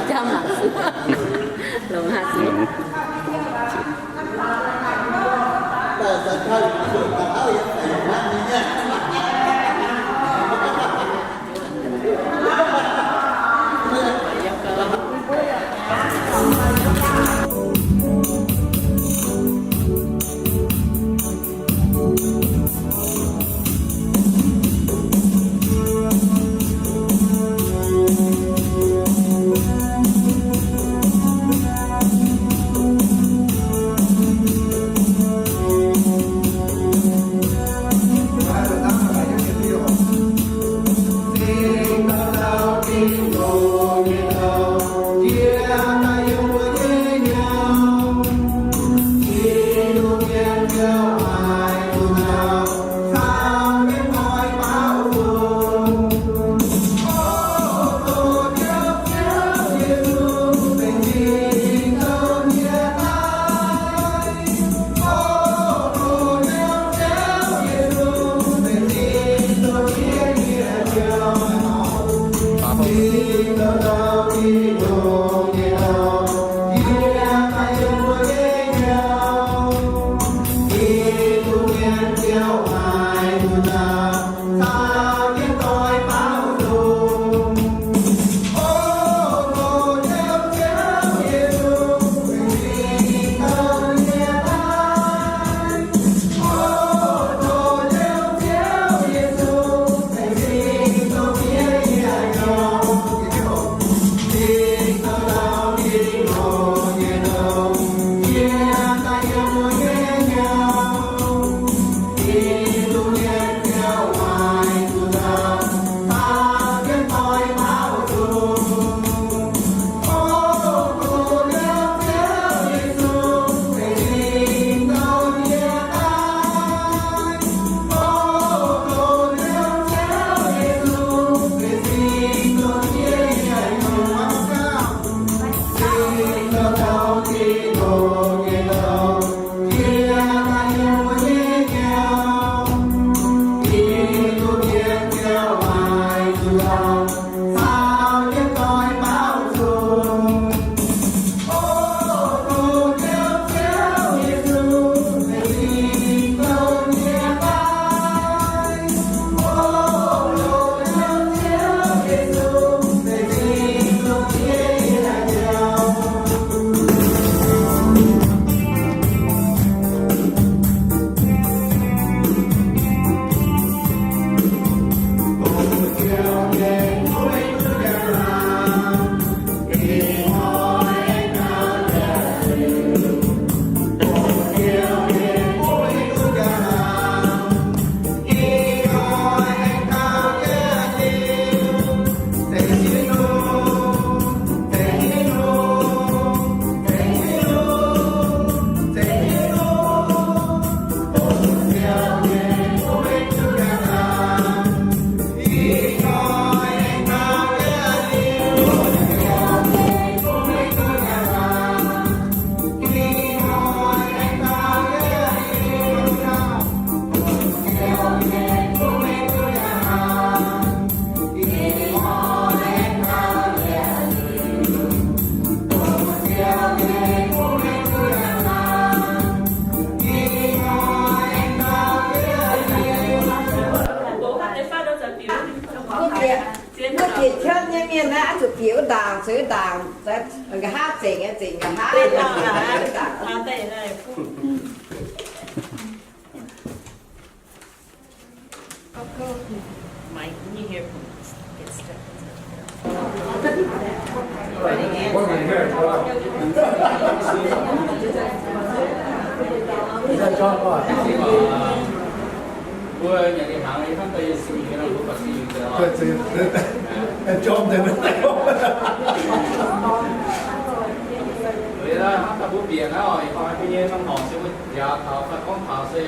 Jam laangc sux, longc haaix sux. Mbuo bieqc cuotv nyei mienh naaiv, oix zuqc bieqc wuov ndaangc, zuqc wuov ndaangc, nqa'haav zengc, zengc nqa'haav. Mbuo nyanc nyei hnaangx, hnangv daaih yie sin mingh, mbuo baac sin mingh deix oc. Jorm deix. Hnangv daaih mbuo bieqc naaiv oc, ih hnoi mbuo nyei norm horngc se mbuo njaaux taux fai gorngv taux se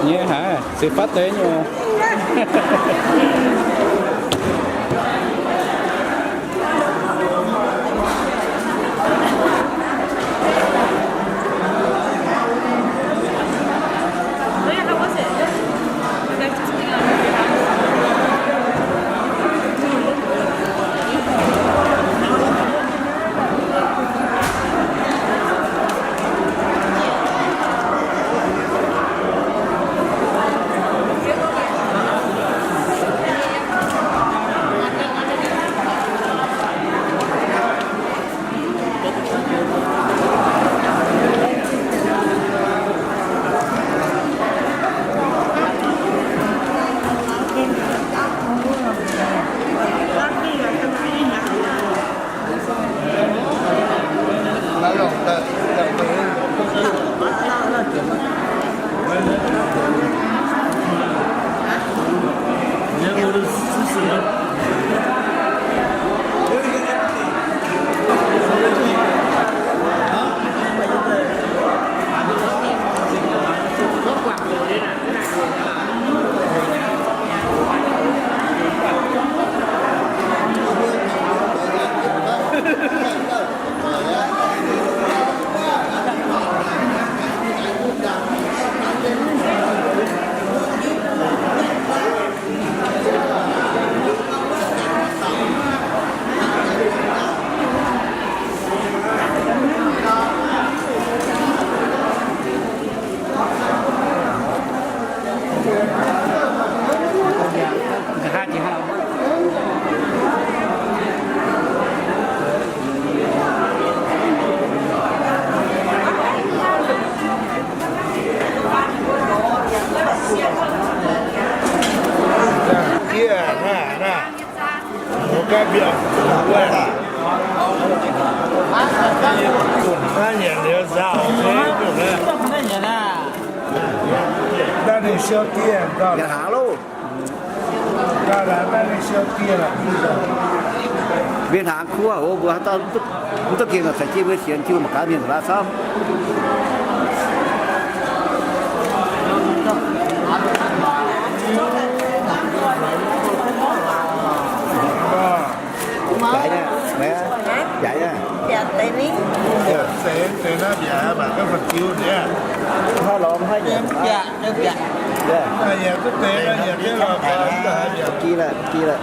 Nyei haic, se fatv deix nyei. Mbienx hnaangx loh. Mbienx hnaangx kuv haic, mbuo haaix dauh mv duqv gengh caux jienv mbuo sienx Tin-Hungh mangc gaax mienh laaix camv. Jaaix nyei, jaaix nyei. Biatc deix ni. Biatc deix, deix naaiv biatc, mangc gaax fai jiu nziex. Hnoi lorz hnoi nyanc. Biatc, biatc. Gi leh, gi leh.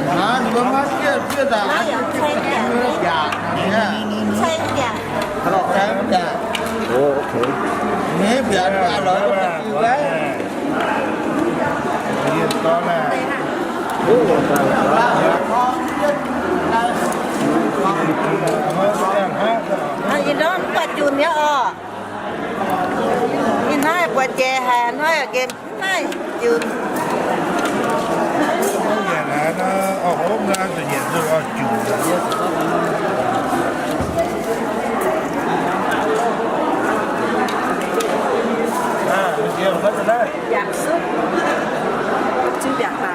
Hnangv nor. Oh, okay. Ih hnoi buatc jiex haic, hnoi nqemh naaiv junc. Yaac sutv, zinh mbiaauc daic.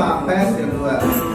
Best Youth.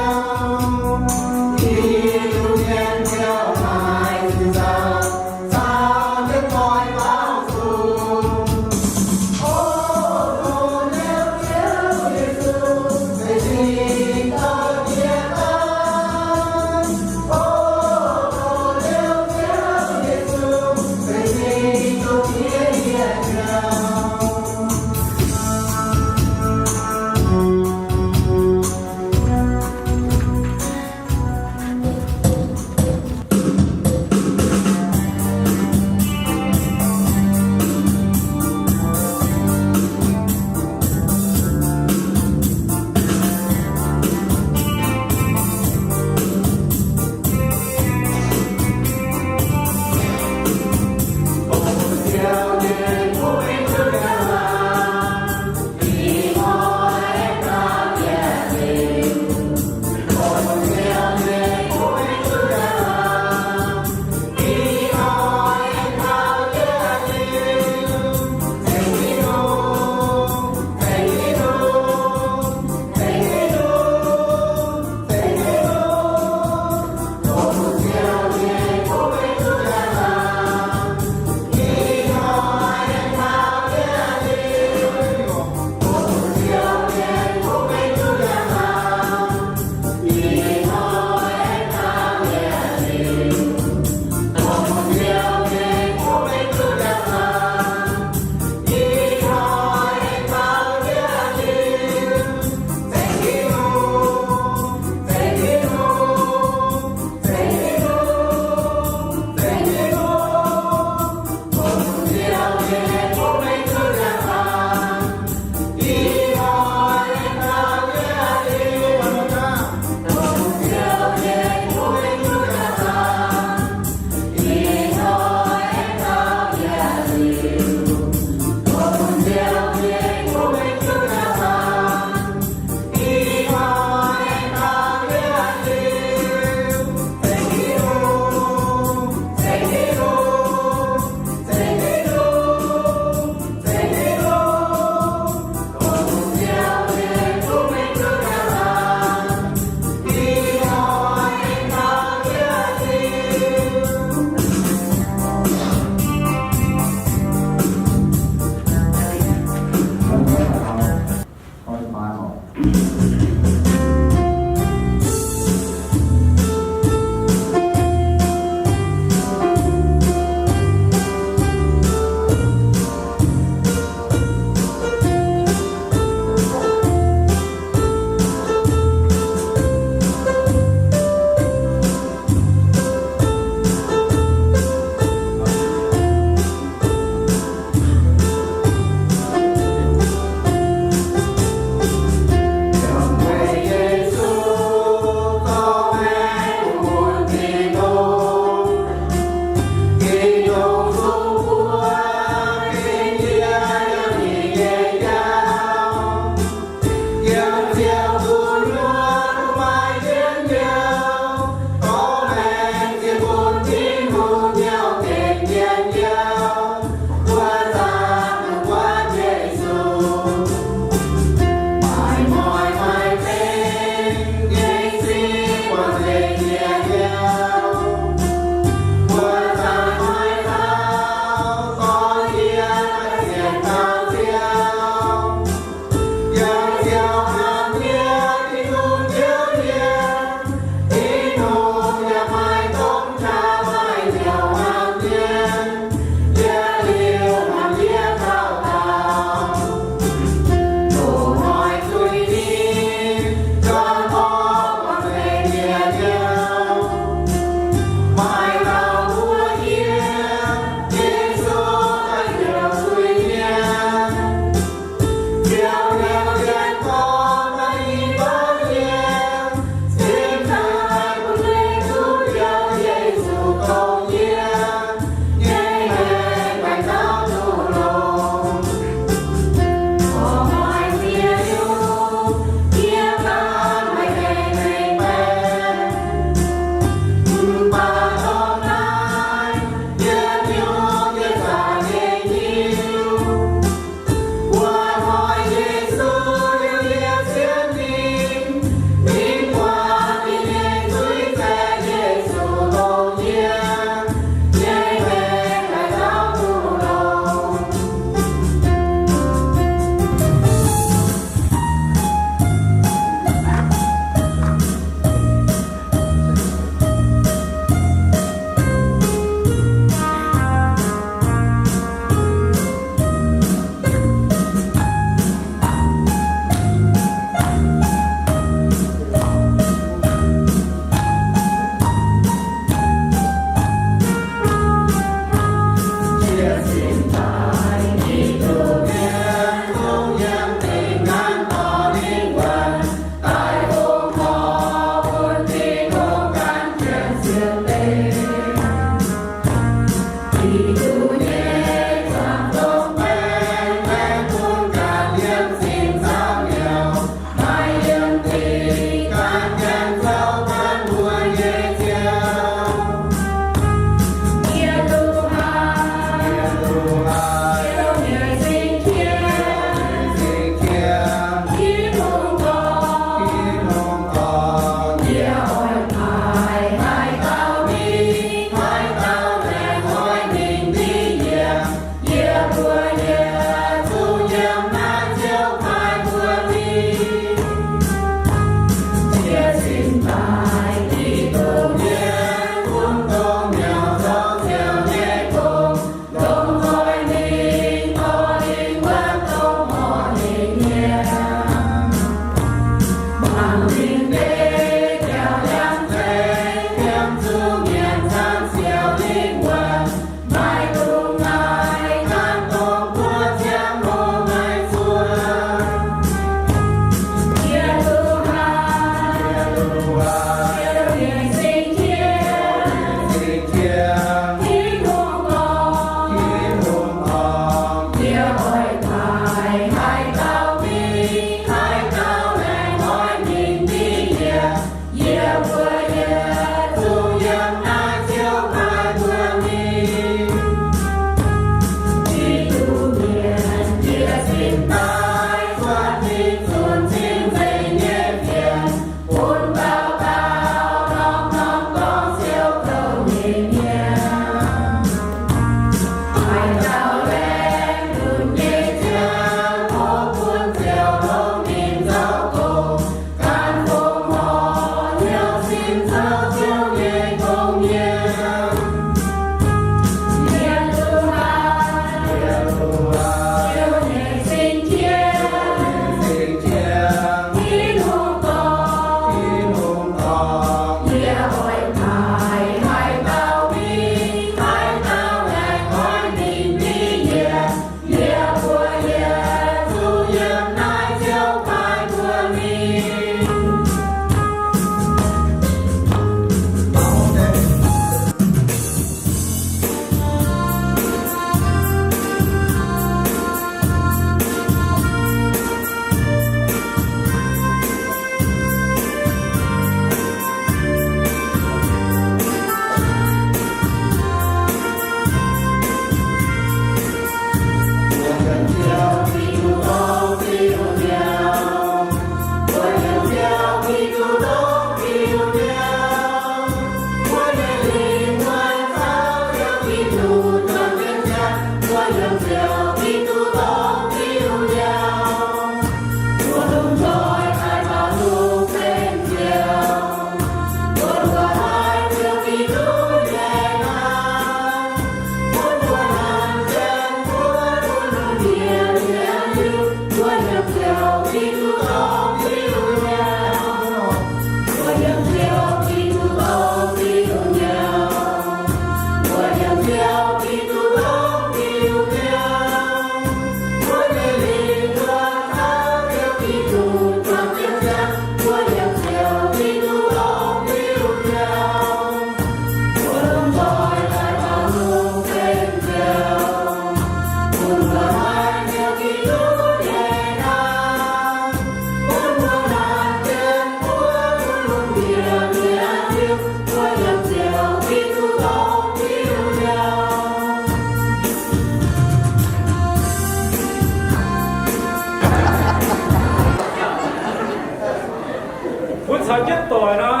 Mbuo caux jienv doic nor,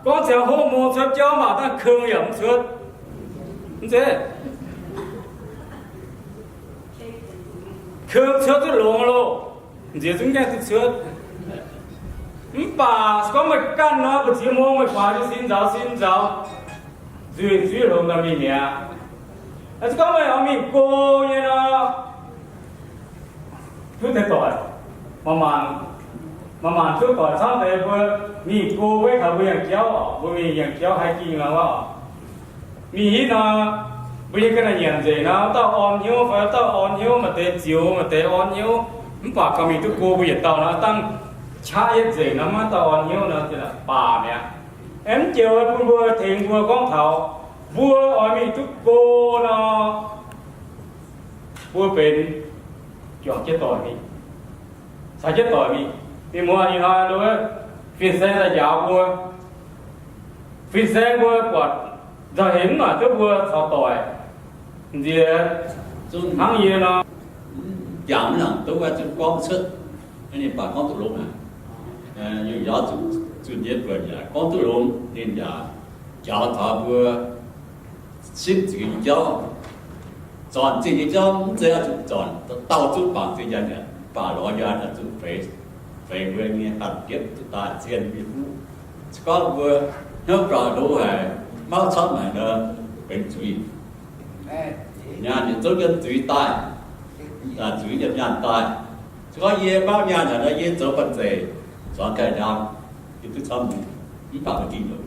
gorngv ziangx hoqv mong cuotv jauv maac dangh keng yaac mv cuotv. Mv zeiz keng cuotv duqv longx loh, nziex zungv gaengh duqv cuotv. Mv baac se gorngv meih ganh nor, mbu'ziex mong meih guaax jienv sin nzaaux sin nzaaux, nzuih zuiv longx daaih mingh mi'aqv. Se gorngv meih oix mingh go nyei nor, duqv deix doic, maaih maanc, maaih maanc duqv doic camv deix mbuo mingh go wuov taux mbuo yangh jauv oc, mbuo mingh yangh jauv haih ging nor oc. Mingh hitv nor, mbuo nyei ga'naaiv nyanc nzengc nor, dauh orn hnyouv fai dauh orn hnyouv, maaih deix zioux, maaih deix orn hnyouv, mv baac gauh mingh duqv go mbuo yietc dauh nor, dangh qaqv yietv nzengc nor, maiv dauh orn hnyouv nor, baac mi'aqv. Aengx mv joux bun mbuo tengx mbuo gorngv taux mbuo oix mingh duqv go nor, mbuo benx juangc jienv doic mingh, caux jienv doic mingh. Mingh muoz ih hnoi lo fin-saeng daaih njaaux mbuo, fin-saeng mbuo buatc nzauh hemx mv noic duqv mbuo caux doic. Nziex hnangv yie nor, jangx mv nangc duqv zuqc gorngv cuotv, ninh baac gorngv duqv longx aqv. Yungh njaaux zuqc zunh nyei buonc yaac gorngv duqv longx, ninh yaac njaaux taux mbuo sipv zuiz nyei jauv. zornc zingh nyei jauv, mv zeiz oix zuqc zornc dauh zunv bangc zingh nyaanh, mv baac lorz nyaanh oix zuqc feix, feix mbuo nyei hatc jiepv duqv daaih zien mingh fuqv. Se gorngv mbuo hnyouv guangc hlo haic, mauv camv haic nor, benx zuiz. Nyaanh yietc zungv yiem zuiz daaih, zuiz yiem nyaanh daaih. Se gorngv yie mauv nyaanh haic nor, yie zoux banh zeic, zuangx gaih ndaang, yie duqv camv nyei, mv baac maiv dingh longc.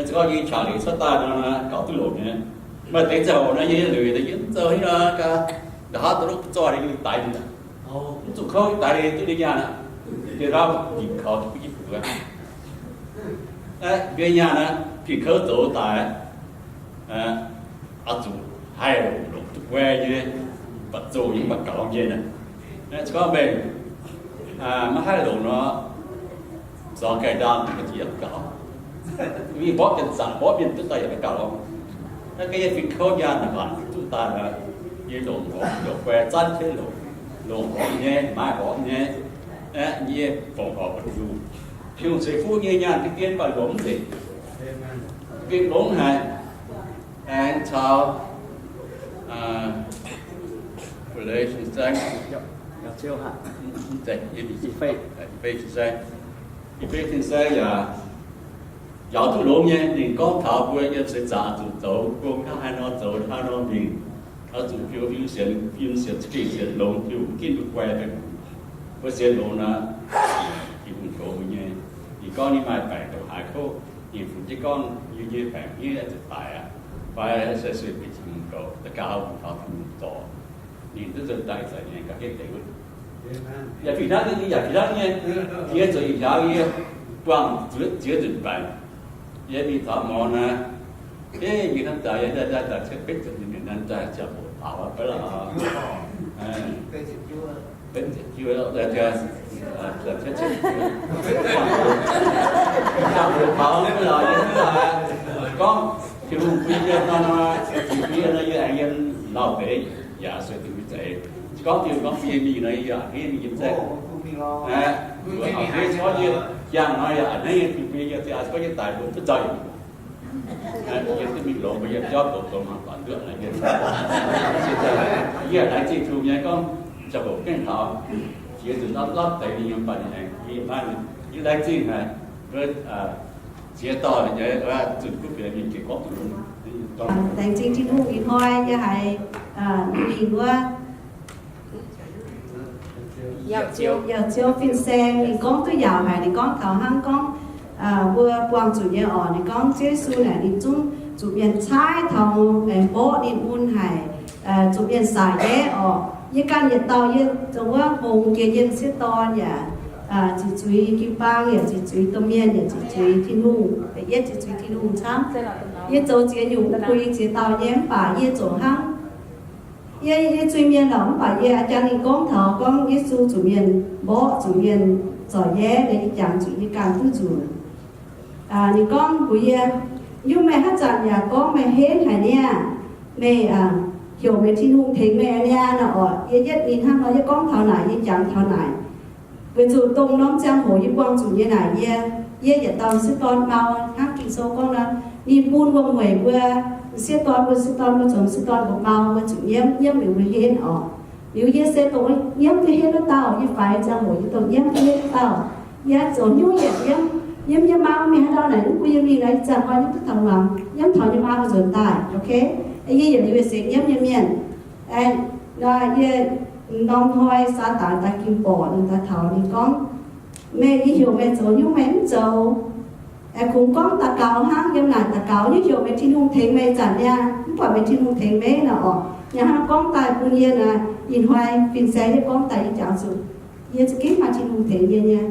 Se gorngv yie qaqc liuz cuotv daaih nor, gaux duqv longc nyei. Maaih deix ziangh hoc nor, yie liuz yie mv zoux haaix nor, ga'ndauh haav da'lov zoih yie daix ninh, mv zuqc kouv daix ninh duqv ninh nyaanh aqv. Dieh hnamv dingc kaux duqv jienv fu'jueiv. Mbuo nyaanh aqv, dingc kouv zoux daaih, oix zuqc haih longc, longc duqv guai nyei, baac zoh nyei, mv baac gaux nyei. Se gorngv meih maiv haih longc nor, zuangx gaih ndaang mv baac ziouc mv gaux. Mingh mborqv mienh zanc, mborqv mienh duqv daaih yaac maiv gaux. Naaiv ga'naaiv yie fingx kouv nyaanh naaic, duqv daaih, yie longc horpc, longc guai zanv jienv longc, longc horpc nyei, maaih horpc nyei, yie fongc horpc bun Tin-Hungh. Tin-Hungh ceix fuqv nyei nyaanh diqv dien, mv baac longc mv nzengc. Gengh longx haic. Aengx caux Galatians, E^fe^, E^fe^sen Saiv yaac njaaux duqv longx nyei. Ninh gorngv taux mbuo yiem seix zaangc zuqc zoux gong hnangv haaix nor zoux hnangv haaix nor mingh, oix zuqc fiou fiou sienx, fim sienx, za'gengh sienx longx, Tin-Hungh ginv mbuo guai daaih. Mbuo sienx longx nor, Tin-Hungh goux mbuo nyei. Ninh gorngv ninh maaih baengc ndongc haaix kouv, ninh funx jienv gorngv yie nyei baengc hniev ziouc daic aqv, fai se sueih bieqc Tin-Hungh goux, da'gaux taux Tin-Hungh zorc. Ninh duqv nzuonx daaih ih zanc nyei ga'hlen deix wuov. Yaac fih hnangv nyei, yaac fih hnangv nyei. Yie zuqc ih hiaaux yie buangh zuqc ziex nzunc baengc. Yie mingh taux morngx naaiv, eh, yie hnamv daaih yie daaih daaih daaih cietv betv ziepc nzunc mienh naaiv daaih ziangh hoc taux fai lorqc. Betv ziepc juov, ziangh hoc taux fai lorqc, yie hnamv daaih gorngv Tin-Hungh bun yie nor, Tin-Hungh bun yie nor, yie aengx yiem lauh deix yaac sueih Tin-Hungh nyei za'eix. Se gorngv Tin-Hungh gorngv bun yie mingh nor, yie yaac hneiv mingh yiem zaeqv. Hneiv se gorngv yie jangx nor yaac hneiv nyei, Tin-Hungh bun yie yiem zaeqv, se gorngv yie daic longx duqv nzauh yaac yie duqv mingh longx, mbuo yiem jauv doqc doqc mangc doic nduoqv naaic yie. Yie laengz zingh Tin-Hungh nyei gorngv ziangh hoc gengh taux jiex nzunc lapv lapv deix mingh yiem baac ninh aengx yie maaih, yie laengz zingh haic. Ziex dauh nyei, zunh kuv fienx mingh gec gorngv duqv longx. Laengz zingh Tin-Hungh ih hnoi yie haiz mingh wuov Yauh Ziou fin-saeng ninh gorngv duqv yaauc haic. Ninh gorngv taux hnangv gorngv mbuo buangh zuqc nyei oc. Ninh gorngv Ziouv Yesu naaic ninh zungv zuqc mienh caaiv taux aengx mborqv ninh mun haic, zuqc mienh saaix nqaeqv oc. Yie ganh yietc dauh yie zong wuov hngongx jiex yiem sieqv dorn yaac ziqc zuiz jiu-baang, yaac ziqc zuiz domh mienh, yaac ziqc zuiz Tin-Hungh, yietv ziqc zuiz Tin-Hungh camv. Yie zoux ziex nyungc mv bun yie ziex dauh nyei, mv baac yie zoux hnangv yie, yie zuiz-mienh lorqc. Mv baac yie a'jang ninh gorngv taux gorngv Yesu zuqc mienh mborqv, zuqc mienh zorc yaev, yie jangx zuqc yie ganh duqv nzunc. Ninh gorngv mbuox yie, yie, meih haaix zanc yaac gorngv meih henv haic niaa, meih heuc meih Tin-Hungh tengx meih niaa nor oc. Yie yietv ninh hnangv nor, yie gorngv taux naaic, yie jangx taux naaic. Weic zuqc dongh norm ziangh hoc yie buangh zuqc nyei naaic, yie, yie yietc dauh sieqv dorn mau hnangv Ging-Sou gorngv nor, ninh bun wuom-mueic mbuo sieqv dorn, mbuo sieqv dorn, mbuo zoux sieqv dorn mbuo mau, mbuo zuqc nyiemv, nyiemv liuz mbuo henv oc. Liuz yie se dongh nyiemv duqv henv wuov dauh. Yie faix ziangh hoc yie dongh nyiemv duqv henv wuov dauh. Yie zoux hnyouv yietc nyiemv, nyiemv yie maa mingh haaix ndau naaic, mv bun yie mingh naaic, ih zanc hnoi yie duqv taux muangx, nyiemv taux yie maa mbuo nzuonx daaih, ok. Yie yietc liuz se nyiemv nyei mienh. Aengx nor yie norm hnoi Saadaan daaih ging borqc, ninh daaih taux ninh gorngv, meih, yie heuc meih zoux hnyouv meih mv zoux. Aengx kungx gorngv daux gaux hnangv, yiem naaic daux gaux, yie heuc meih Tin-Hungh tengx meih zanc niaa, mv buatc meih Tin-Hungh tengx meih nor oc. Ninh hnangv gorngv daaih bun yie naaic, ih hnoi fin-saeng yie gorngv daaih yie jangx zuqc, yie za'gengh maaih Tin-Hungh tengx yie nyei.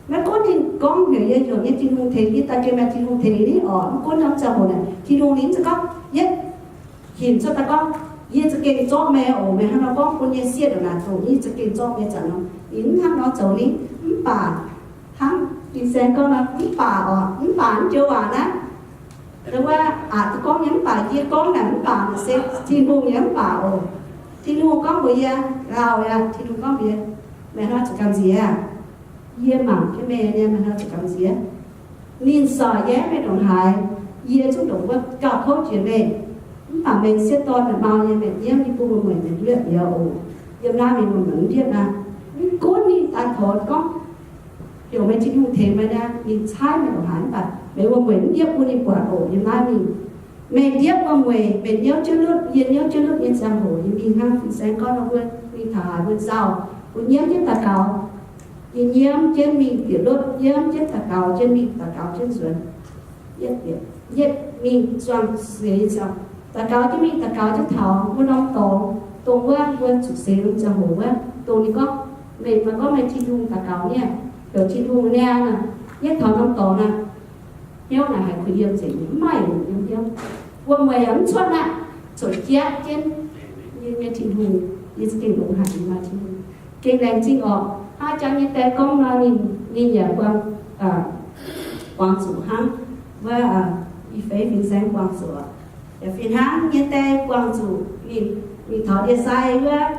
Maiv gunv ninh gorngv heuc yie, heuc nyei Tin-Hungh tengx yie, daaih gengh maaih Tin-Hungh tengx yie ni oc. Mv gunv norm ziangh hoc naaic, Tin-Hungh ninh mv zeiz gorngv yietv hinc cuotv daaih gorngv, yie za'gengh zorqv meih oc, meih hnangv nor gorngv bun yie sieqv ndongc naaic zoux, yie za'gengh zorqv meih zanc nor. Ninh mv hnangv nor zoux ni. Mv baac hnangv fin-saeng gorngv nor, mv baac oc, mv baac mv joux waac naaiv, wuov aqc gorngv nyei mv baac, yie gorngv naaic mv baac se Tin-Hungh nyei mv baac oc. Tin-Hungh gorngv mbuox yie, lauh aqv, Tin-Hungh gorngv mbuox yie, meih hnoi zuqc gamh nziex. Yie mangc jienv meih nyei, meih hnoi zuqc gamh nziex. Ninh saaix nqaeqv meih ndongc haaix, yie zungv ndongc wuov gauh kouv jiex meih. Mv baac meih sieqv dorn naaic mau nyei, meih nyiemv yie bun meih mueic mienh ndiev mbiauz oc. Yiem naaiv mienh mueic mienh ndiev naaic, mv gunv ninh daaih taux gorngv, heuc meih Tin-Hungh tengx meih naaic, ninh caaiv meih longc haaix, mv baac meih wuom-mueic mv ndiev bun ninh buatc oc. Yiem naaiv mingh, meih ndiev wuom-mueic, meih hnyouv jienv lutv, yie hnyouv jienv lutv nyei ziangh hoc, yie mingh hnangv fin-saeng gorngv nor, mbuo mingh taux haaix mbuo nzauh, mbuo nyiemv jienv daux gaux. Yie nyiemv jienv mingh bieqc lotv, nyiemv jienv daux gaux jienv mingh, daux gaux jienv nzuonx. Yietv bieqc, yietv mingh zuangx seix ziangh, daux gaux jienv mingh, daux gaux jienv taux wuov norm dorngx, dongh wuov mbuo zuqc seix lungh ziangh hoc wuov, dongh ninh gorngv, meih, meih gorngv meih Tin-Hungh daux gaux mienh, heuc Tin-Hungh naaic, yietv taux norm dorngx naaic, hnyouv naaic haiz kuh yiem nzengc, mv maaih hnyouv yiem hnyouv. Wuom-mueic yaac mv cuotv aqv, zuqc jatv jienv, yie nyei Tin-Hungh, yie za'gengh longx haic, yie maaih Tin-Hungh. Gengh laengz zingh orqc. Hnangv jang nyei die gorngv nor, ninh, ninh yaac buangh, buangh zuqc hnangv. Wuov, ih feix fin-saeng buangh zuqc. Yaac fih hnangv nyei die buangh zuqc ninh, ninh taux ndie-sai wuov,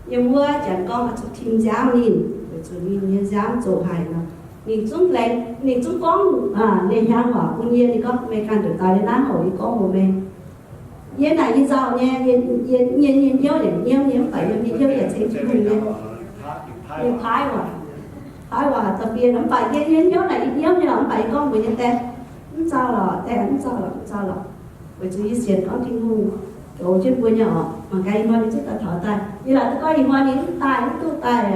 yiem wuov janx gorngv oix zuqc tim nziaamv ninh, weic zuqc ninh nyei nziaamv zoqc haic nor. Ninh zungv laengz, ninh zungv gorngv, ninh hnyangx waac bun yie, ninh gorngv, meih ganh nduqc daaih liuz naaiv hoc yie gorngv mbuox meih. Yie naaic yie nzauh nyei, yie, yie, yie nyei hnyouv yaac nyiemv nyei, mv baac yie nyei hnyouv yaac ceng Tin-Hungh nyei. Yie paaiv waac, paaiv waac da'bie, mv baac yie nyei hnyouv naaic yie nyiemv nyei lorqc, mv baac yie gorngv mbuox yie die, mv nzauh lorqc, die, mv nzauh lorqc, mv nzauh lorqc. Weic zuqc yie sienx gorngv Tin-Hungh goux jienv mbuo nyei orqc. Mangc gaax ih hnoi ninh zungv daaih taux daaih. Yie laaic duqv gorngv ih hnoi ninh mv daaih, mv duqv daaih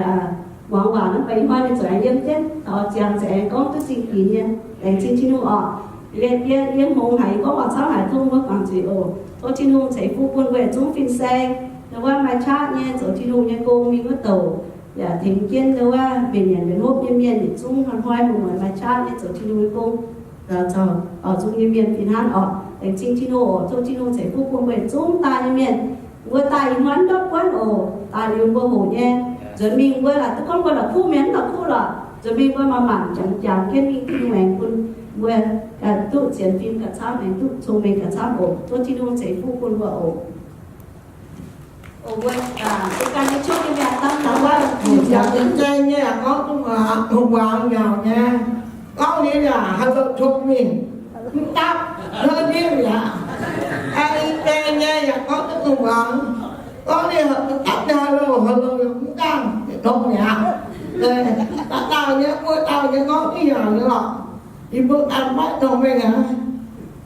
muangx waac, mv baac ih hnoi ninh zuqc aengx yiem jienv taux ziangx, zuqc aengx gorngv duqv zingh dingc nyei. Laengz zingh Tin-Hungh orqc. Yie, yie, yie hngongx haic, yie gorngv waac camv haic, tov mbuo mangc zuiz oc. Tov Tin-Hungh ceix fuqv bun weic zungv fin-saeng, ndau wuov maaih qaqv nyei zoux Tin-Hungh nyei gong mingh wuov douc, yaac tengx jienv ndau wuov mbenc nyanc mbenc hopv nyei mienh yietc zungv hnoi-hnoi muoz-mueiz maaih qaqv nyei zoux Tin-Hungh nyei gong. Zaux, zaux baaux nzung nyei mienh fih hnangv orqc. Laengz zingh Tin-Hungh oc. Tov Tin-Hungh ceix fuqv bun weic zungv daaih nyei mienh. Mbuo daaih ih hnoi ndortv buonv oc. Daaih liuz mbuo hoqc nyei. Nzuonx mingh mbuo laaic duqv gorngv mbuo la'kuqv mienh mv la'kuqv lorqc. Nzuonx mingh mbuo maaih maanc jangx jangx jienv mingh, Tin-Hungh aengx bun mbuo duqv sienx fim gauh camv, aengx duqv cong-mengh gauh camv oc. Tov Tin-Hungh ceix fuqv bun mbuo oc. Yangh deix jai nyei yaac gorngv duqv muangx nyauc nyei. Gorngv liuz yaac haih zoux tong mingh, mv dapv hnangv ndiev mi'aqv. Yangh deix jai nyei yaac gorngv duqv muangx. Gorngv liuz mv dapv nyei haih zoux, haih zoux mv dangh tong mi'aqv. Dauh dauh nyei, wuov dauh nyei gorngv duqv yaac nyei lorqc. Yie mbuo ganh maiv dongh mengh aqv.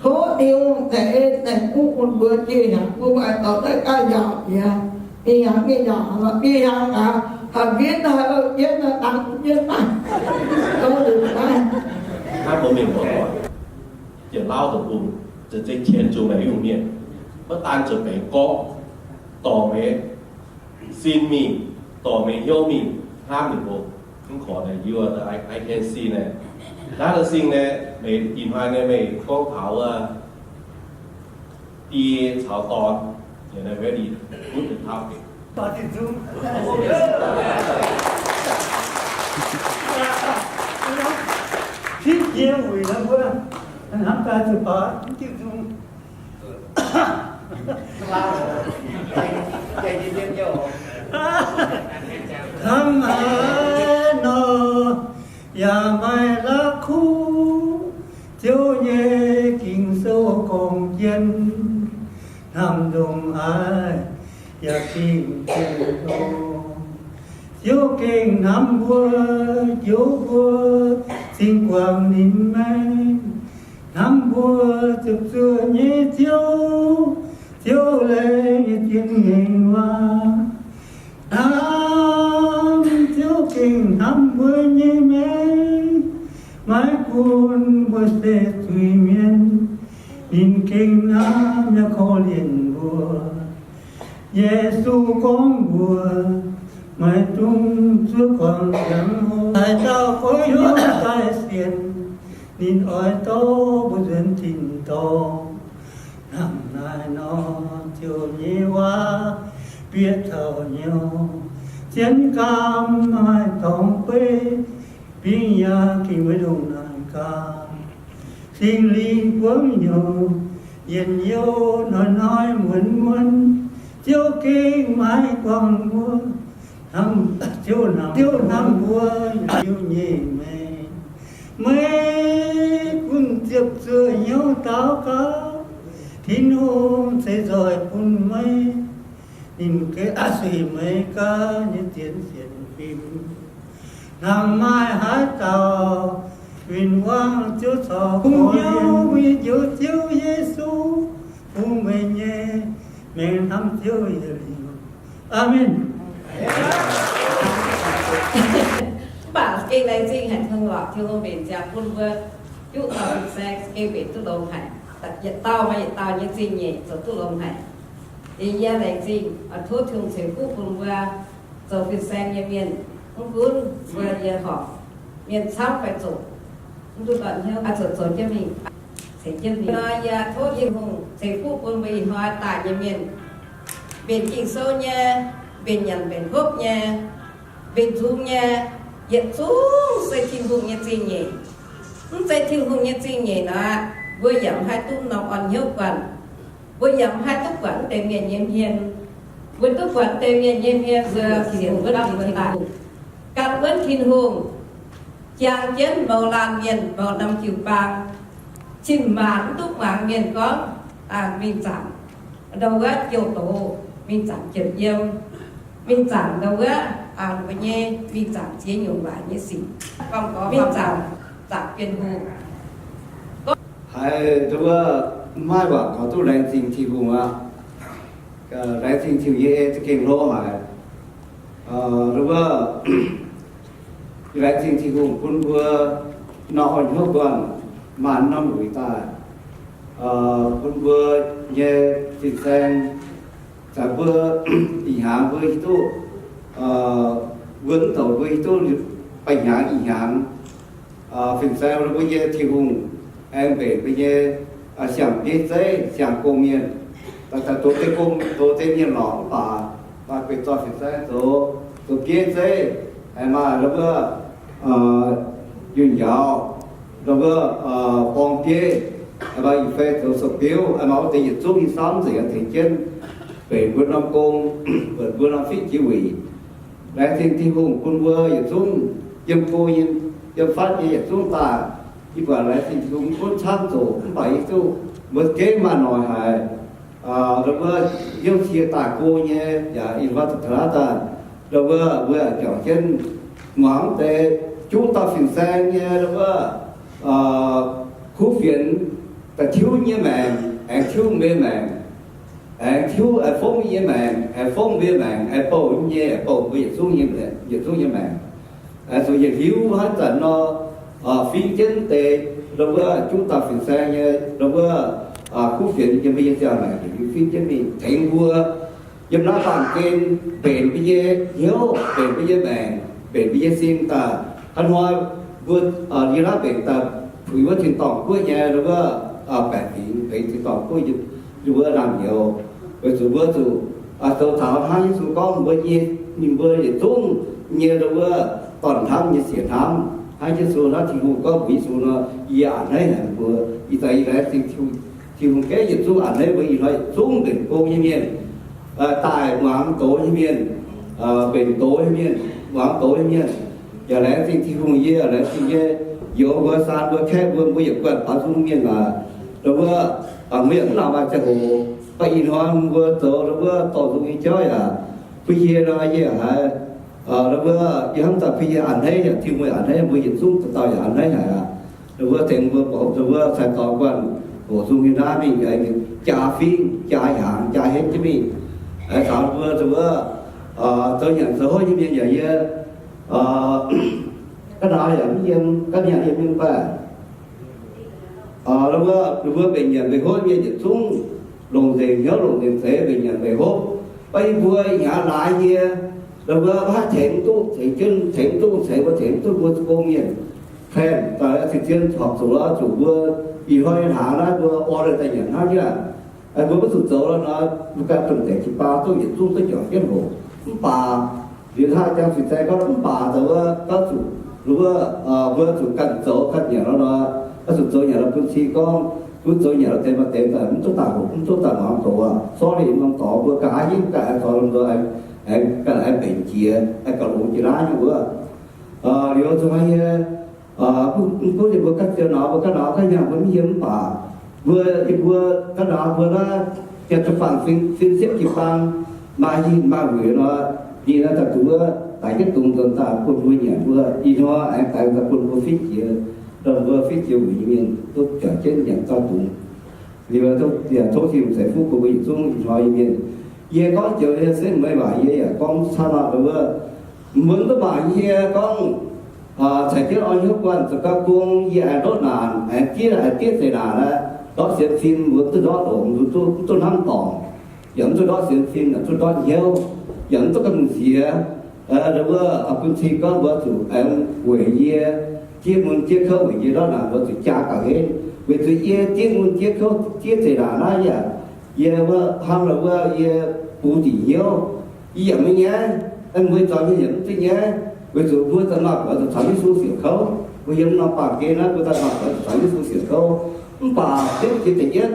Tov Tin-Hungh ceix, ceix fuqv bun mbuo jiex hnyangx, mbuo maaih dorh daaih ganh yaac jiex, jiex hnyangx, jiex yaac, jiex hnyangx aqv, haih mbienv haih louh jienv, dangx jienv naaiv. Tov Tin-Hungh naaiv. Hnangv mbuo mienh muoz, Janx-Lauv deic-bung, za'gengh qienx zuqc meih nyungc mienh, maiv daan zuqc benx gorngv dorh meih sin mingh, dorh meih hnyouv mingh hnamv ninh mbuo. Mv korc naaic, you are the, I, I can see naaic. Naaiv sing naaic, meih ih hnoi naaic meih gorngv taux wuov die caux dorn, yaac naaic very good topic. Cipv jiex wuic nor mbuo hnamv daaih zuqc baac mv diuh nzung. Hnangv naaiv nor, yaac maaih la'kuqv Ziouv nyei Ging-Sou gorngv jienv, hnamv ndongc haaix yaac dingh jienv oc. Ziouv gengh hnamv mbuo, njoux mbuo, cingx guangc ninh maengc. Hnamv mbuo ziepc zuoqv nyei Ziouv, Ziouv laengz nyei zien hengx waac. Hnamv Ziouv gengh hnamv mbuo nyei maengc, maiv gunv mbuo se zuiz-mienh, ninh gengh hnamv yaac korv-lienh mbuo. Yesu gorngv mbuox, maiv dungx zuov guangc ziangh hoc. Haaix dauh goiv hnyouv daaih sienx, ninh oix dorh mbuo nzuonx tin-dorngh. Hnangv naaiv nor, Ziouv nyei waac bieqc taux hnyouv, zien gaam maaih dorngx beiv, bingx yaac gengh maiv ndongc naaic gaam. Singx Lingh buangv hnyouv, yietc hnyouv hnoi-hnoi muonz-muonz, Ziouv gengh maiv guangc mbuo. Hnamv, Ziouv hnamv, Ziouv hnamv mbuo, Ziouv nyei maengc. Maiv gunv ziepc zuoqv hnyouv daux gaux, Tin-Hungh ceix nzoih bun meih, ninh geh a'suiv meih gaax nyei dienx sienx fim. Hnangv maaih haaix dauh win-wangv Ziouv corc bungx hnyouv mbuo nyei Njoux Ziouv Yesu, bun meih nyei maengc hnamv Ziouv yietc liuz. Aamen. Mv baac gengh laengz zingh haic Tin-Hungh oc, Tin-Hungh mbenc ziangx bun mbuo juqv dauh fin-saeng gengh mbenc duqv longx haic. Yietc dauh maaih yietc dauh nyei zingh nyeic zoux duqv longx haic. Yie laengz zingh, tov Tin-Hungh ceix fuqv bun mbuo zoux fin-saeng nyei mienh, mv gunv mbuo yie horpc mienh camv fai zoqc, mv duqv lorz hnyouv, zuqc zoux jienv mingh, ceix jienv mingh. Nor yie tov Tin-Hungh ceix fuqv bun mbuo ih hnoi daaih nyei mienh, mbenc Ging-Sou nyei, mbenc nyanc mbenc hopv nyei, mbenc nzung nyei, yietc zungv se Tin-Hungh nyei zingh nyeic. Mv zeiz Tin-Hungh nyei zingh nyeic nor, mbuo yaac mv haih duqv norm orn hnyouv guanh. Mbuo yaac mv haih duqv buatc wuov deix mienh nyei hmien. Mbuo duqv buatc wuov deix mienh nyei hmien, mbuo sienx wuonv Tin-Hungh. Gan wuonv Tin-Hungh, jang jienv mouz laanh mienh, mouz norm jiu-baang, cin-maanc mv duqv muangx mienh gorngv, mingh zaangc ndau wuov jouh doz, mingh zaangc jiem yiem, mingh zaangc ndau wuov, mbuo nyei mingh zaangc ziex nyungc waaic nyei sic, mingh zaangc, zaangc Bienh Hungh. Haiz ndau wuov maiv waac kaux duqv laengz zingh Tin-Hungh aqv. Laengz zingh Tin-Hungh nyei ei za'gengh hlo haic. Ndau wuov laengz zingh Tin-Hungh bun mbuo norm orn hnyouv guanh, maanc norm wuic daaih, bun mbuo nyei fin-saeng, zanc mbuo ih hnyangx mbuo hiuv duqv, mbuo mv douc mbuo hiuv duqv ba'hnyangx ih hnyangx, fin-saeng mbuo nyei Tin-Hungh aengx mbenc mbuo nyei siang-bieiv zeiv, siang-gong mienh, daaih doz deix gong, doz deix mienh lorqc mv baac maaih gueix zoih fin-saeng zoux, zoux bieiv zeiv, aengx maaih ndau wuov yunh njaaux, ndau wuov borng bieiv, aengx maaih ih fai zoux sou-biouv, aengx maaih wuov deix yietc zungv nyei samv nzengc tengx jienv mbenc mbuo norm gong, mbenc mbuo norm fingx jiex wuic. Laengz zingh Tin-Hungh bun mbuo yietc zungv yiem go nyei, yiem fatv nyei yietc zungv daaih. Yie buatc laengz zingh Tin-Hungh mv gunv camv zoqc mv baac yie duqv mbuo gengh maaih noic haic. Ndau wuov hnyouv cie daaih go nyei yaac ih hnoi taux naaiv daaih, ndau wuov mbuo yaac biaux jienv muangx deix juqv dauh fin-saeng nyei ndau wuov kuv fienx daaih tiuv nyei maengc, aengx tiuv mbuo nyei maengc, aengx tiuv aengx fongv yie nyei maengc, aengx fongv mbuo nyei maengc, aengx bouh nyei, aengx bouh mbuo yietc zungv nyei, yietc zungv nyei maengc. Zuqc yietc liuz haaix zanc nor, fingx jienv deix ndau wuov juqv dauh fin-saeng nyei ndau wuov kuv fienx yiem mbuo nyei ziangh maengc yietc liuz fingx jienv mingh tengx mbuo yiem naaiv baamh gen mbenc mbuo nyei hnyouv, mbenc mbuo nyei maengc, mbenc mbuo nyei sin daaih. Hnangv hnoi mbuo yiem naaiv mbenc daaih puix wuov tin-dorngh guoqv nyei ndau wuov baeqc fingx, benx tin-dorngh guoqv yiem wuov naamh nyouz. Weic zuqc mbuo zuqc zoux taux hnangv Yesu gorngv mbuo nyei, ninh mbuo yietc zungv nyei ndau wuov dorn-hnamv nyei siec hnamv. Hnangv Yesu, hnangv Tin-Hungh gorngv mbuox Yesu nor, yie a'hneiv haic mbuo. Ih zanc yie laengz zingh Tin-Hungh gengh yietc zungv a'hneiv mbuo ih hnoi yietc zungv mbenc gong nyei mienh, daaih muangx doz nyei mienh, mbenc doz nyei mienh, muangx doz nyei mienh. Yaac laengz zingh Tin-Hungh, yie yaac laengz zingh nyei youz mbuo, saan mbuo, kaeqv mbuo, mbuo yietc guanh baaux nzung mienh aac. Ndau wuov mbuo yaac mv nangc maaih ziangh hoc, baac ih hnoi mbuo zoux ndau wuov dorh nzung nyei jauv yaac bun yie nor, yie haiz ndau wuov yie hnamv daaih bun yie a'hneiv, yaac Tin-Hungh a'hneiv mbuo yietc zungv dauh dauh yaac a'hneiv haic aqv. Ndau wuov tengx mbuo, ndau wuov cai dorh guanh hoqc nzung nyei naaiv mingh, jaa fingx, jaa hnyangx, jaa henv jienv mingh. Caux mbuo ndau wuov zoux nyanc zoux hopv nyei mienh yaac yie ga'naaiv yaac mv yiem, ga'nyiec yiem mingh baac ndau wuov mbuo mbenc nyanc mbenc hopv mienh yietc zungv longc nzengc hnyouv longc nzengc zeix mbenc nyanc mbenc hopv. Baac yie mbuo ih hnyangx laaix nyei ndau wuov mv haih tengx duqv, tengx jienv tengx duqv, ceix mbuo tengx duqv mbuo gong mienh. Plan daaih cin-zien horpc zuqc oix zuqc mbuo ih hnoi nyei hnaangx naaiv mbuo order daaih nyanc hnangv nyei aqv. Mbuo maiv zuqc zoux nor, mbuo ganh domh deix jiu-baang duqv yietc zungv duqv juangc jienv hoc. Mv baac liuz hnangv jang fin-saeng gorngv mv baac daaih wuov, gorngv zuqc wuov, mbuo zuqc ganh zoux ganh nyanc nor, oix zuqc zoux nyanc nor bun cing gorngv gunv zoux nyanc nor deix maaih deix daaih mv duqv daaih hoc, mv duqv daaih muangx doz aqv. Sorry, norm dorngx mbuo ganh haaix hingv ganh aengx zoux lomh ndoh aengx, ganh aengx mbenc jiex, aengx gauh longx jiex naaiv nyei wuov. Liuz zuqc haiz nyei, mv gunv ninh mbuo ganh ziouc nor, mbuo ganh nor ganh nyanc mbuo mv yiem mv baac Mbuo, yie mbuo ga'naaiv mbuo naaiv, janx-faanh fin-siepv jiu-baang, maaih hingh maaih wuic nor, ninh naaiv daaih duqv wuov, daaih jienv dungz nzuonx daaih bun mbuo nyanc mbuo. Ih hnoi aengx daaih bun mbuo fingx jiex, dongh mbuo fingx jiex wuic nyei mienh duqv juangc jienv nyanc dauh dungz. Liuz, tov Tin-Hungh ceix fuqv bun mbuo yietc zungv ih hnoi nyei mienh. Yie gorngv joux yie se maiv waac yie yaac gorngv camv aqv wuov. Mbuo mv duqv mangc yie gorngv caux jienv orn hnyouv guanh zoux gau gong, yie aengx ndortv naanc, aengx diev, aengx diev zeic naanc aqv, ndortv sienx fim, mbuo duqv ndortv longx, mbuo duqv, mv duqv hnamv dorngc, yaac mv duqv ndortv sienx fim, yaac duqv ndortv hnyouv, yaac mv duqv gamh nziex. Wuov, bun cing gorngv mbuo zuqc aengx weic yie, diev mun diev kouv weic yie ndortv naanc mbuo zuqc jaa gauh henv, weic zuqc yie diev mun diev kouv diev zeic naanc naaiv yaac, yie wuov hnamv lorqc wuov, yie bungx dingc hnyouv, yie yaac maiv nyaiv, mbuo zuangx mienh yaac mv duqv nyaiv, weic zuqc mbuo daaih maaih buatc zuqc caux Yesu siouc kouv. Mbuo yiem norm baamh gen naaiv mbuo daaih maaih buatc zuqc caux Yesu siouc kouv. Mv baac dengv jiex da'yietv,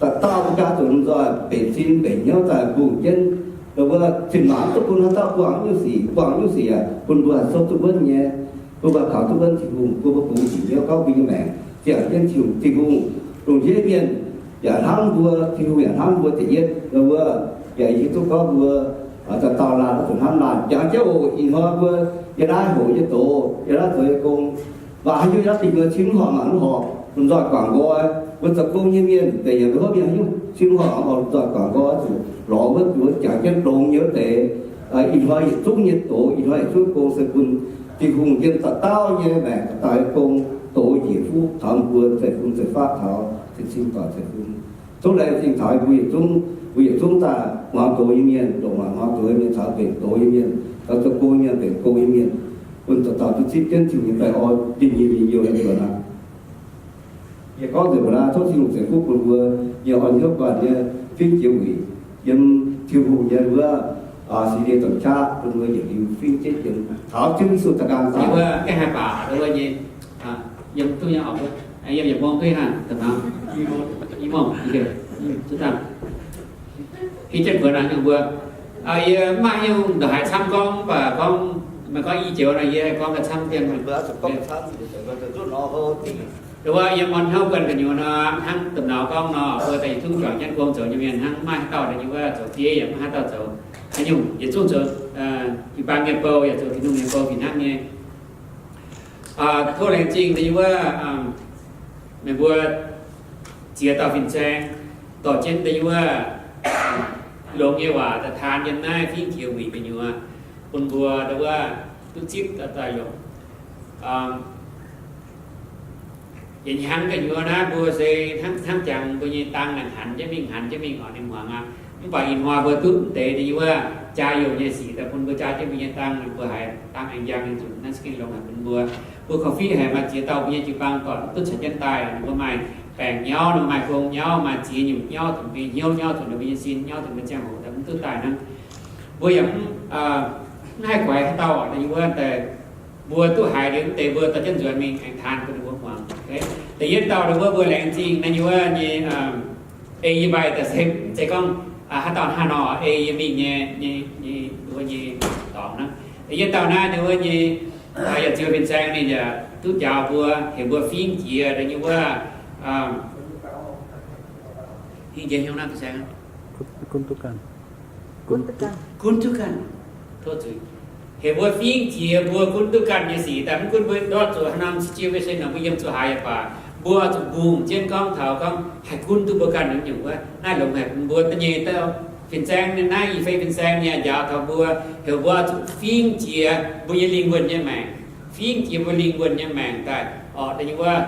dauh dauh mbuo jaa zuqc lomh nzoih mbenc sin mbenc hnyouv daaih mbungh jienv, wuov, zinh maanc mv duqv bun haaix dauh buangh nyungc sic, buangh nyungc sic aac, bun mbuo haih souv duqv wuonv nyei, bun mbuo kaux duqv wuonv Tin-Hungh, bun mbuo bungx dingc hnyouv gorngv mbuo nyei maengc ziangh jienv Tin-Hungh. Tin-Hungh, lungh ndiev mienh yaac hnamv mbuo, Tin-Hungh yaac hnamv mbuo da'yietv, wuov, yaac hiuv duqv gorngv mbuo dauh dauh laanh oix zuqc hnamv laanh. Jangx jienv oc, ih hnoi mbuo yiem naaiv hoqc nyei doz, yiem naaiv zoux nyei gong, waac haaix nyungc yiem naaiv dingh mbuo cin mv horpc mangc mv horpc, lomh nzoih guangc nqoi. Mbuo zoux gong nyei mienh deix yaac mbuo hopv mienh haaix nyungc cin mv horpc mangc horpc, lomh nzoih guangc nqoi oix zuqc lorz wuov, wuov jangx jienv longx nyei wuov deix. Ih hnoi yietc zungv nyei doz, ih hnoi yietc zungv gong se bun Tin-Hungh yiem dauh dauh nyei maengc, dauh dauh nyei gong doz njiec fuqv taux mbuo zeiv-fun zeiv-faqv taux cing-cing doic zeiv-fun. Tov laengz zingh taux mbuo yietc zungv, mbuo yietc zungv daaih muangx doz nyei mienh, ndongc muangx doz nyei mienh caux mbenc doz nyei mienh, caux zoux gong nyei mienh, mbenc gong nyei mienh, bun dauh dauh duqv zipv jienv Tin-Hungh nyei baengh orn njien-youh njien-youh nyei mbuox aqv. Yie gorngv nzengc mbuo naaiv, tov Tin-Hungh ceix fuqv bun mbuo nyei orn hnyouv guanh nyei fingx jiex wuic yiem Tin-Hungh nyei wuov, aa, singx lingh domh qaqv bun mbuo yietc liuz fingx jienv yiem taux Ziouv Yesu daaih nqaang daaih. Wuov, gaengh haih baac wuov nyei, yiem duqv nyei oc, yiem yietc mong duqv hnangv, da'maah, i mong, i mong, zuqc dangh. Hiuv jienv mbuox naaic nyungc mbuo, yie mv maaih nyungc ndongc haaix camv gorngv, mv baac gorngv, meih gorngv i joux nor, yie haih gorngv gauh camv dien. Wuov yiem orn hnyouv guanh gu'nyuoz nor, hnangv domh nauz gorngv nor, mbuo daaih yietc zungv juangc jienv gong zoux nyei mienh hnangv, mv maaih haaix dauh daaih nyei wuov zoux diev, yaac mv maaih haaix dauh zoux haaix nyungc, yietc zungv zoux jiu-baang nyei bou, yaac zoux Tin-Hungh nyei bou fih hnangv nyei. Tov laengz zingh da'nyeic wuov, meih mbuo ziex dauh fin-saeng dorh jienv da'nyeic wuov longx nyei waac daaih taan yiem naaiv fingx jiex wuic gu'nyuoz, bun mbuo da'nyeic wuov duqv zipv daaih longc. Yietc hnyangx gu'nyuoz naaiv mbuo se hnangv, hnangv jangx mbuo nyei dang naaic hanc jienv mingh, hanc jienv mingh oc, ninh hmuangx aqv. Mv baac ih hnoi mbuo duqv mv deix da'nyeic wuov jaa youh nyei sic daaih bun mbuo jaa jienv mbuo nyei dang, mbuo haiz dang aengx njang nyei nzunc naaiv se gengh longx haic bun mbuo. Mbuo korv-fiqv haic maaih ziex dauh mbuo nyei jiu-baang dorh mv duqv caux jienv daaih. Ninh mbuo maaih baengc nyauv, ninh mbuo maaih gong nyauv, maaih ziex nyungc nyauv, dongh mbuo nyei hnyouv nyauv, dongh mbuo nyei sin nyauv, dongh mbuo ziangh hoc daaih mv duqv daaih hnangv. Mbuo yaac mv, mv haih guaix haaix dauh da'nyeic wuov daaih, mbuo duqv haiz liuz mv deix mbuo dorh jienv nzuonx mingh aengx taan bun ninh mbuo muangx. Da'yietv dauh da'nyeic wuov mbuo laengz zingh da'nyeic wuov nyei, ei yie mbaih daaih se mv zeiz gorngv haaix dauh hnangv nor ei yie mingh nyei, nyei, nyei, wuov nyei dorngx hnangv. Da'yietv dauh naaiv da'nyeic wuov nyei, yaac ziouc fin-saeng ninh yaac duqv njaaux mbuo, heuc mbuo fingx jiex da'nyeic wuov, fingx jiex hnyouv naaiv fin-saeng, gunv duqv ganh, tov zuiz, heuc mbuo fingx jiex mbuo gunv duqv ganh nyei sic. Daaih mv gunv mbuo ndortv zuqc haaix norm situation nor, mbuo yiem zuqc haaix yaac baac, mbuo zuqc mbungh jienv gorngv taux gorngv haih gunv duqv mbuo ganh nyungc-nyungc wuov. Naaiv longx haic bun mbuo da'nyeic dauh fin-saeng, naaiv i fei fin-saeng nyei njaaux taux mbuo, heuc mbuo zuqc fingx jiex mbuo nyei lingh wuonh nyei maengc, fingx jiex mbuo lingh wuonh nyei maengc daaih orqc, da'nyeic wuov,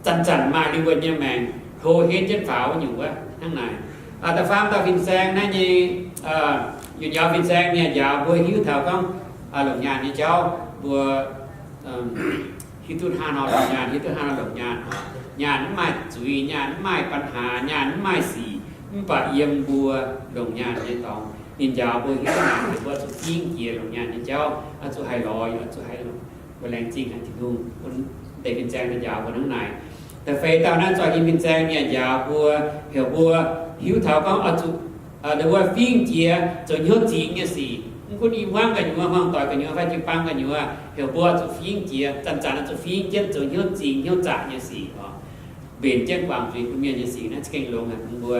zanc-zanc maaih lingh wuonh nyei maengc hlo henv jienv faaux wuov nyungc wuov hnangv naaic. Da'faam dauh fin-saeng naaiv nyei, yunh njaaux fin-saeng nyei njaaux mbuo hiuv taux gorngv longc nyaanh nyei jauv, mbuo hiuv duqv hnangv nor longc nyaanh, hiuv duqv hnangv nor longc nyaanh. Nyaanh mv maaih zuiz, nyaanh mv maaih ปัญหา, nyaanh mv maaih sic, mv baac yiem mbuo longc nyaanh nyei dorngx. Ninh njaaux mbuo hiuv duqv naaic, mbuo zuqc fingx jiex longc nyaanh nyei jauv, oix zuqc haih lorz, oix zuqc haih longc. Mbuo laengz zingh haic Tin-Hungh bun deix fin-saeng daaih njaaux mbuo hnangv naaic. Da'feix dauh naaiv zoih nyei fin-saeng nyei njaaux mbuo, heuc mbuo hiuv taux gorngv oix zuqc, wuov fingx jiex zoux hnyouv zingx nyei sic. Mv gunv i hmuangv gu'nyuoz, hmuangv doic gu'nyuoz fai jiu-baang gu'nyuoz, heuc mbuo zuqc fingx jiex, zanc-zanc zuqc fingx jienv zoux hnyouv zingx hnyouv zaqc nyei sic oc. mbenc jienv guangc zuiz bun mienh nyei sic. Naaiv za'gengh longx haic bun mbuo.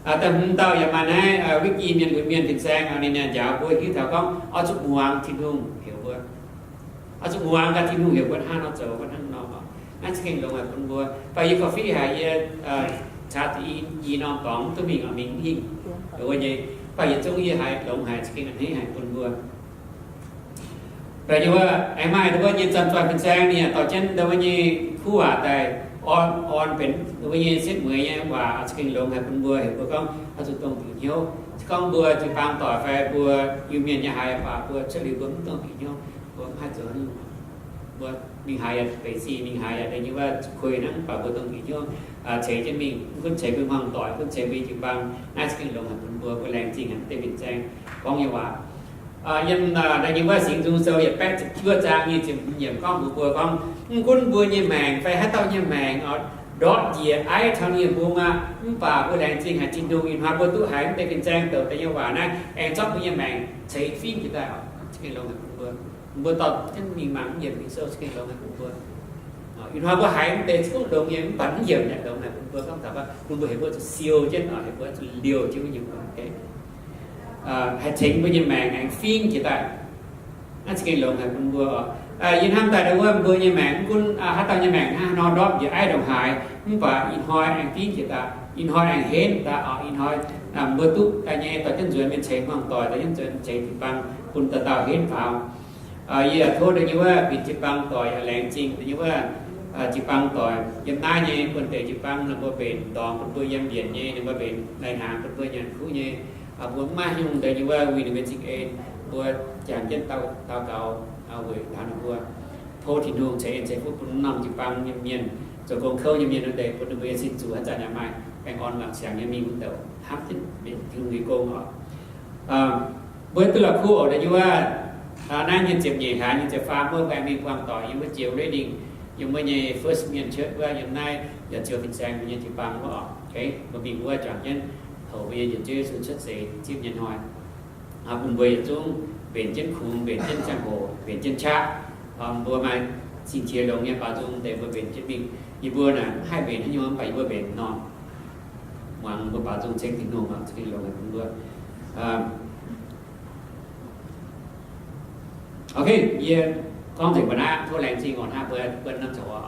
Da'hmz dauh yaac maaih naaiv Wiki mienh, lunx mienh fin-saeng, ninh njaaux mbuo hiuv taux gorngv oix zuqc muangx Tin-Hungh heuc mbuo, oix zuqc muangx gaax Tin-Hungh heuc mbuo hnangv nor zoux, mbuo hnangv nor. Naaiv za'gengh longx haic bun mbuo. Mv baac yie korv-fiqv haic, yie caux i norm dorngx duqv mingh oc, mingh mv hingh. Wuov nyei, mv baac yietc zungv yie haiz longx haic, za'gengh a'hneiv haic bun mbuo. Da'nyeic wuov, aengx maaih wuov nyei zanc-zoih fin-saeng ninh yaac dorh jienv ndau wuov nyei kuv waac daaih orn, orn benx wuov nyei setv mueiz nyei waac, za'gengh longx haic bun mbuo, heuc mbuo gorngv oix zuqc dongh diuc hnyouv. Se gorngv mbuo jiu-baang doic fai mbuo Iu-Mienh nyei haiz baac mbuo cuotv liuz mbuo mv dongh diuc hnyouv, mbuo mv haih zoux haaix nyungc. Mbuo mingh haaix yaac beic sih, mingh haaix yaac deix nyei wuov kuei hnangv, mv baac mbuo dongh diuc hnyouv ceix jienv mingh, mv gunv ceix mbuo hmuangx doic, gunv ceix mbuo jiu-baang. Naaiv za'gengh longx haic bun mbuo, mbuo laengz zingh haic deix fin-saeng gorngv nyei waac. Yiem deix nyei wuov Singx Nzung Sou yietc baeqv ziepc juov zaang nyic ziepc hmz yiemc gorngv mbuox mbuo gorngv, mv gunv mbuo nyei maengc fai haaix dauh nyei maengc ndortv njiec aiv taux ninh nyei mbung aqv, mv baac mbuo laengz zingh haic Tin-Hungh ih hnoi mbuo duqv haiz mv deix fin-saeng douc deix nyei waac naaiv aengx zorqv mbuo nyei maengc ceix fingv jiex daaih oc. Za'gengh longx haic bun mbuo. Mbuo dorh jienv mingh mangc mv yiemc Ging-Sou, za'gengh longx haic bun mbuo. Ih hnoi mbuo haiz mv deix zungv longx nyei, mv baac mv yiemc yaac longx haic bun mbuo. Gorngv taux bun mbuo heuc mbuo zuqc siou jienv, heuc mbuo zuqc liouh jienv wuov nyungc. Haih tengx mbuo nyei maengc aengx fingv jiex daaih. Naaiv za'gengh longx haic bun mbuo. Yie hnamv daaih wuov mbuo nyei maengc, mv gunv haaix dauh nyei maengc hnangv haaix nor ndortv njiec aiv ndongc haaix, mv baac ih hnoi aengx fingv jiex daaih, ih hnoi aengx henv daaih oc. Ih hnoi mbuo duqv daaih nyei dorh jienv nzuonx mingh ceix hmuangx doic, dorh jienv nzuonx ceix jiu-baang bun dauh dauh henv faaux. Yie yaac tov deix nyei wuov binc jiu-baang doic yaac laengz zingh deix nyei wuov jiu-baang doic yiem naaiv nyei buonv-deic jiu-baang, ninh mbuo mbenc dorngx bun mbuo yiem mbienc nyei, ninh mbuo mbenc lai-hnaangx bun mbuo nyanc kuv nyei. Mbuo mv maaih haaix nyungc deix nyei wuov, wuic ninh mbuo zingh en, mbuo jangx jienv daux gaux weic taux ninh mbuo. Tov Tin-Hungh ceix en ceix fuqv bun norm jiu-baang nyei mienh, zoux gong kouv nyei mienh wuov deix, bun ninh mbuo nyei sin zuqc haaix zanc yaac maaih baengh orn wangc siangx nyei mingh wuov douc hnamv jienv mbenc Tin-Hungh nyei gong oc. Mbuo duqv la'kuqv oc deix nyei wuov, naaiv nyei ziepc nyeic hlaax nyei ziepc faam wuov, mbuo aengx mingh buangh doic yiem wuov Jiex Redding, yiem wuov nyei First Mienh Church wuov, yiem naaiv yaac ziouc fin-saeng mbuo nyei jiu-baang wuov oc. Mbuo mingh wuov juangc jienv hoqc mbuo nyei njiec Yesu cuotv seix zipv nyei hnoi, bun mbuo yietc zungv mbenc jienv kungx, mbenc jienv ziangh hoc, mbenc jienv qaqv. Mbuo maaih cing-qiex longx nyei baaux nzung deix mbuo mbenc jienv mingh. Yie mbuo naaic mv haih mbenc haaix nyungc, mv baac yie mbuo mbenc norm muangx mbuo baaux nzung ceng Tin-Hungh, mangc Tin-Hungh longx haic bun mbuo. Ok, yie gorngv nzengc mbuo naaiv, tov laengz zingh oc, hnangv mbuo buonv norm zoux oc.